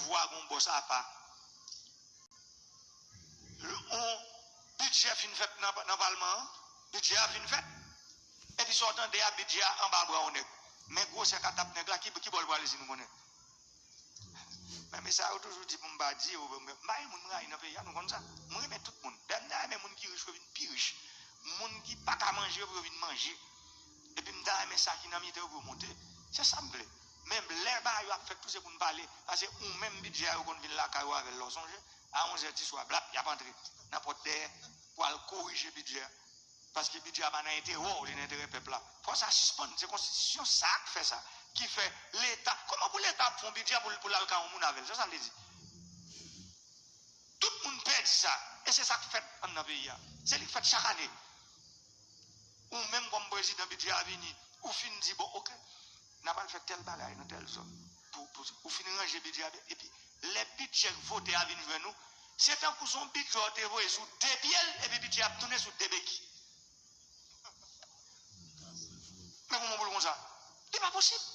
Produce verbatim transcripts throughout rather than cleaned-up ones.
Pouvwa gen yon bòs apa. On bidjè fin fèt nan, nan palman an, bidjè a fin fèt. Epi sa w tande a, bidjè a anba bra yon nèg. Men gwosè katap nèg la, ki, ki bò l prale si nou konnen? Men, men sa yo toujou di pou m pa di yo, m pa gen moun m rayi nan peyi a, nou konn sa. Mwen renmen tout moun. Dayè m ta renmen moun ki rich yo vin pi rich. Moun ki pa ka manje yo pou yo vin manje. Epi m ta renmen sa ki nan mite yo pou yo monte. Se sa m vle. Men lè bagay yo ap fèt tou se pou n pale. Paske ou menm bidjè a yo konn vin lakay ou avè l lè w sonje. A onzè di swa, blap, y ap antre nan pòt dèyè pou al korije bidjè a. Paske bidjè a pa nan enterè w, li nan enterè pèp la. Fò sa sispann. Se konstitisyon sa k fè sa. Ki fè Leta. Kòman pou Leta ap fè yon bidjè pou, pou l al ka yon moun avè l? Se sa l vle di. Tout moun pè di sa. E se sa k fèt anndan peyi a. Se li k fèt chak ane. Ou menm kòm prezidan, bidjè a vini. Ou fin di, bon, oke, n ap al fè tèl bagay nan tèl zòn. Pou, pou, ou fin ranje bidjè a byen. Epi, lè bidjè k vote a vin jwenn ou, se tankou se yon bidjè w te voye sou de pye l, epi bidjè a ap tounen sou de beki. Men kòman pou l konsa? Li pa posib.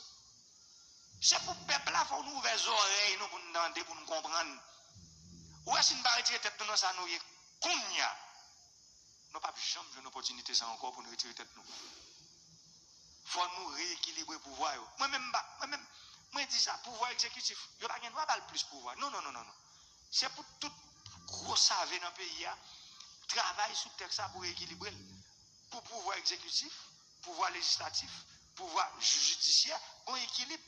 Se pou pèp la, fò nou ouvè zòrèy nou pou n tande, pou n konprann. Ou wè, si n pa retire tèt nou nan sa nou ye kounye a, nou p ap janm jwenn opòtinite sa ankò pou n retire tèt nou. Fò nou reyekilibre pouvwa yo. Mwen menm, m pa, mwen menm, mwen di sa, pouvwa egzekitif, yo pa gen dwa ba l plis pouvwa. Non, non, non, non, non. Se pou tout gwo save nan peyi a travay sou tèks sa pou reyekilibre l. Pou pouvwa egzekitif, pouvwa lejislatif, pouvwa jidisyè, gon ekilib.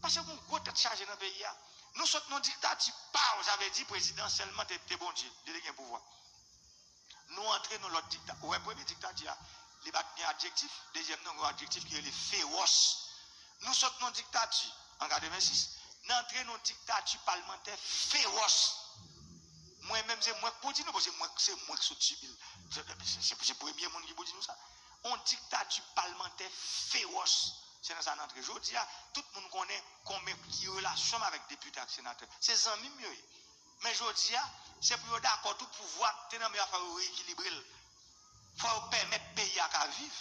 Paske gon gwo tèt chaje nan peyi a. Nou sot nan diktati pa w, sa vle di prezidan sèlman te, te Bondye, li te gen pouvwa. Nou antre nan lòt diktati. Ou wè premye diktati a, li pa t gen adjektif, dezyèm nan gon adjektif ki rele fewòs. Nou sot nan diktati an katrevensis, n antre nan diktati palmantè fewòs. Mwen menm se mwen k pou di nou, paske mwen, se mwen k sot sibi l. Se, se, se, se premye moun ki pou di nou sa. On diktati palmantè fewòs. Se nan sa n antre. Jodi a, tout moun konnen konbyen ki relasyon m avèk depite ak senatè. Se zanmi m yo ye. Men jodi a, se pou yo dakò tou pouvwa k te nan men yo a, fò yo reyekilibre l. Fò yo pèmèt peyi a ka viv.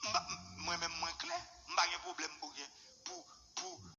M pa, mwen menm mwen klè, m pa gen pwoblèm pou gen, pou, pou